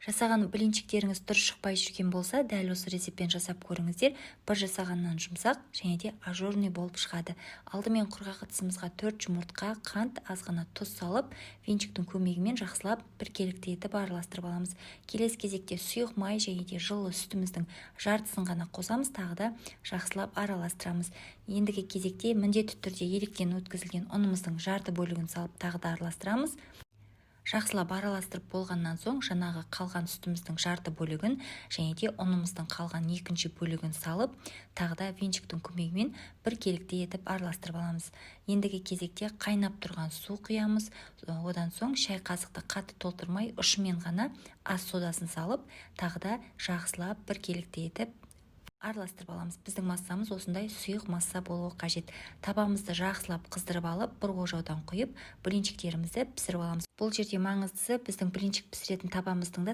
Жасаған блинчиктеріңіз дұрыс шықпай жүрген болса, дәл осы рецептпен жасап көріңіздер. Бір жасағаннан жұмсақ және де ажурный болып шығады. Алдымен құрғақ ыдысымызға 4 жұмыртқа, қант, аз ғана тұз салып, венчиктің көмегімен жақсылап біркелікті етіп араластырып аламыз. Келесі кезекте сұйық май және де жылы сүтіміздің жартысын ғана қосамыз, тағы да жақсылап араластырамыз. Ендігі кезекте міндетті түрде електен өткізілген ұнымыздың жарты бөлігін салып, тағы да араластырамыз. Жақсылап араластырып болғаннан соң, жаңағы қалған сүтіміздің жарты бөлігін және де ұнымыздың қалған екінші бөлігін салып, тағы да венчиктің көмегімен біркелікті етіп араластырып аламыз. Ендігі кезекте қайнап тұрған су құямыз. Одан соң шай қасықты қатты толтырмай, ұшымен ғана ас содасын салып, тағы да жақсылап біркелікті етіп араластырып аламыз. Біздің массамыз осындай сұйық масса болуы қажет. Табамызды жақсылап қыздырып алып, бір ожаудан құйып, блинчиктерімізді пісіріп аламыз. Бұл жерде маңыздысы – біздің блинчик пісіретін табамыздың да